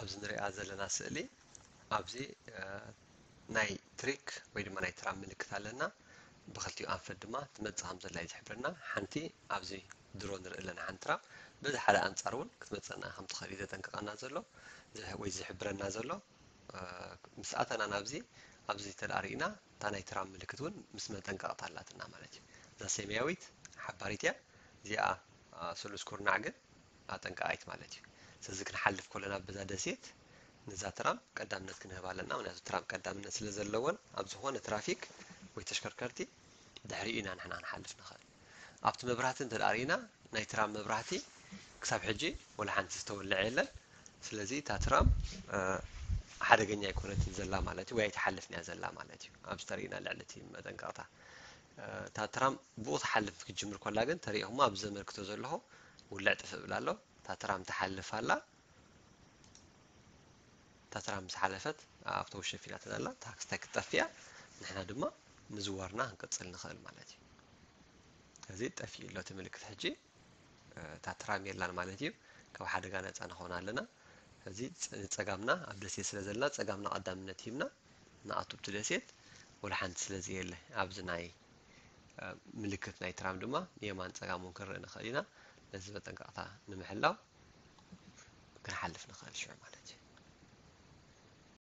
ኣብዚ ንሪኣ ዘለና ስእሊ ኣብዚ ናይ ትሪክ ወይ ድማ ናይ ትራም ምልክት ኣለና። ብክልቲኡ ኣንፈት ድማ ትመፅእ ከም ዘላ እዩ ዝሕብረና። ሓንቲ ኣብዚ ድሮ ንርኢ ኣለና ሓንቲ ትራም፣ በዚ ሓደ ኣንፃር እውን ክትመፀና ከም ትኽእል እዩ ዘጠንቅቐና ዘሎ ወይ ዝሕብረና ዘሎ። ምስ ኣተና ናብዚ ኣብዚ ተዳሪእና እታ ናይ ትራም ምልክት እውን ምስ መጠንቀቕታ ኣላትና ማለት እዩ። እዛ ሰማያዊት ሓባሪት እያ። እዚኣ ስሉስ ኩርናዕ ግን ኣጠንቃቒት ማለት እዩ። ስለዚ ክንሓልፍ ከለና በዛ ደሴት ነዛ ትራም ቀዳምነት ክንህባ ኣለና። ምክንያቱ ትራም ቀዳምነት ስለ ዘለወን ኣብ ዝኾነ ትራፊክ ወይ ተሽከርከርቲ ድሕሪኡ ኢና ንሕና ክንሓልፍ ንኽእል። ኣብቲ መብራህቲ እንተ ርኢና ናይ ትራም መብራህቲ ክሳብ ሕጂ ወላ ሓንቲ ዝተወልዐ የለን። ስለዚ እታ ትራም ሓደገኛ ኣይኮነትን ዘላ ማለት እዩ፣ ወይ ኣይትሓልፍን እያ ዘላ ማለት እዩ። ኣብዚ ተሪእና ልዕሊ እቲ መጠንቀቕታ እታ ትራም ብኡ ትሓልፍ ክትጅምር ከላ ግን ተሪእኹሞ ኣብዚ ዘመልክቶ ዘለኹ ውልዕ ጥፍእ ብላ ኣሎ። እታ ትራም ትሓልፍ ኣላ። እታ ትራም ምስ ሓለፈት ኣውቶቡስ ሸፊናትና ኣላ። እታ ክስታይ ክትጠፍእ እያ፣ ንሕና ድማ ምዝዋርና ክንቅፅል ንኽእል ማለት እዩ። እዚ ጠፊኡ ኣሎ እቲ ምልክት ሕጂ። እታ ትራም የላን ማለት እዩ። ካብ ሓደጋ ነፃ ንኾን ኣለና። እዚ ንፀጋምና ኣብ ደሴት ስለ ዘለና ፀጋምና ቀዳምነት ሂብና ንኣቱ ኣብቲ ደሴት ወላ ሓንቲ ስለ ዘየለ ኣብዚ ናይ ምልክት ናይ ትራም ድማ ንየማን ፀጋም እውን ክንርኢ ንኽእል ኢና። ነዚ መጠንቀቕታ ንምሕላው ክንሓልፍ ንኽእል ሽዑ ማለት እዩ።